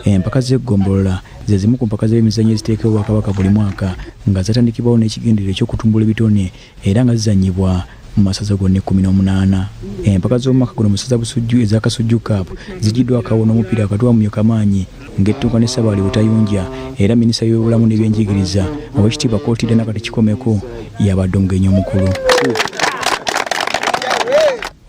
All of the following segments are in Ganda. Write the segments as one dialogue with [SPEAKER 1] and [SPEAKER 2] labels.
[SPEAKER 1] Empaka z'eggombolola ze zimu ku mpaka z'emizannyo eziteekebwa Obwakabaka buli mwaka nga zatandikibwawo n'ekigendererwa eky'okutumbula ebitone era nga zizannyibwa mu masaza gonna 18. Empaka z'omwaka guno mu ssaza Busujju eza Kasujju Cup zigiddwako awo n'omupiira wakati wa Mumyuka Maanyi ng'ettunka ne Ssabaali Butayunja era minisita w'ebyobulamu n'ebyenjigiriza Oweekitiibwa Choltilda Nakate Kikomeko y'abadde omugenyi omukulu.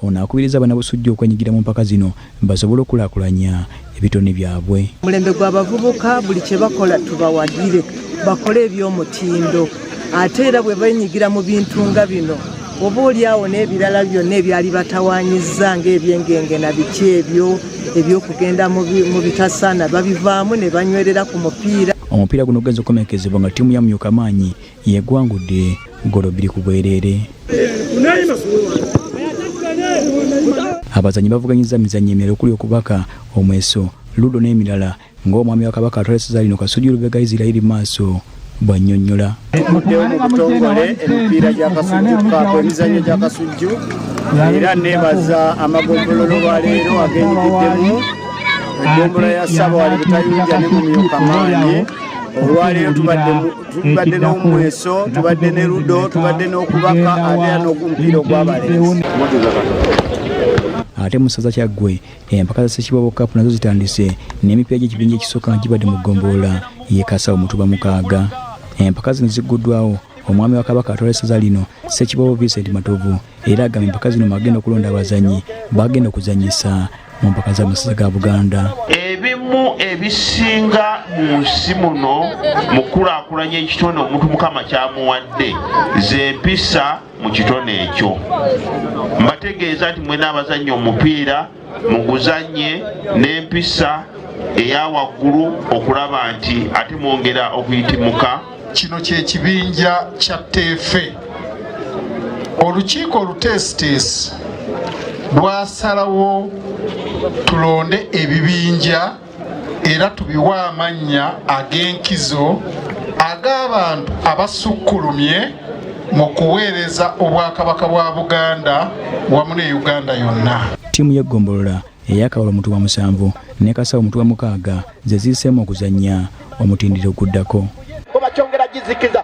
[SPEAKER 1] Ono akubiriza Bannabusujju okwenyigira mu mpaka zino basobole okukulaakulanya ebitone byabwe.
[SPEAKER 2] Omulembe gw'abavubuka buli kye bakola tubawagire bakole eby'omutindo ate era bwe benyigira mu bintu nga bino oba oli awo n'ebirala byonna ebyali batawaanyizza ng'ebyengenge na biki ebyo eby'okugenda mu bitasaana babivaamu ne banywerera ku mupiira.
[SPEAKER 1] Omupiira guno gugenze okukomekezebwa nga ttiimu ya Mumyuka Maanyi yegwangudde ggolo 2 ku bwereere. Abazannyi bavuganyizza mizannyo emirala okuli okubaka, omweso, ludo n'emirala ng'omwami wa Kabaka atwala essaza lino Kasujju Lubega Isiraeri Maaso bw'annyonnyola.
[SPEAKER 3] Muddewo mu butongole emipiira gya Kasujju Cup, emizannyo gya Kasujju, era neebaza amagombolola olwaleero agenyigiddemu eggombolola ya Ssaabawali Butayunja ne Mumyuka Maanyi. Olwaleero tubadde n'omweso, tubadde ne ludo, tubadde n'okubaka ate era n'omupiira ogw'abalenzi.
[SPEAKER 1] Ate mu ssaza Kyaggwe empaka za Ssekiboobo Cup nazo zitandise n'emipiira gy'ekibinja ekisooka nga gibadde mu ggombolola y'e Kasawo Mutuba 6. Empaka zino zigguddwawo omwami wa Kabaka atwala essaza lino Ssekiboobo Vincent Matovu era agamba empaka zino mwagenda okulonda abazannyi bagenda okuzannyisa mu mpaka z'amasaza ga Buganda.
[SPEAKER 4] Ebimu ebisinga mu nsi muno mu kukulaakulanya ekitone omuntu Mukama ky'amuwadde z'empisa mu kitone ekyo. Mbategeeza nti mwena abazannya omupiira muguzannye n'empisa eya waggulu okulaba nti ate mwongera okuyitimuka.
[SPEAKER 5] Kino kye kibinja kya Tteefe. Olukiiko oluteesiteesi lwasalawo tulonde ebibinja era tubiwe amannya ag'enkizo ag'abantu abasukkulumye mu kuweereza Obwakabaka bwa Buganda wamu ne Uganda yonna.
[SPEAKER 1] Ttiimu y'eggombolola eya Kawolo Mutuba 7 ne Kasawo Mutuba 6 ze ziyiseemu okuzannya omutindiro oguddako.
[SPEAKER 6] Oba kyongera gizikiza.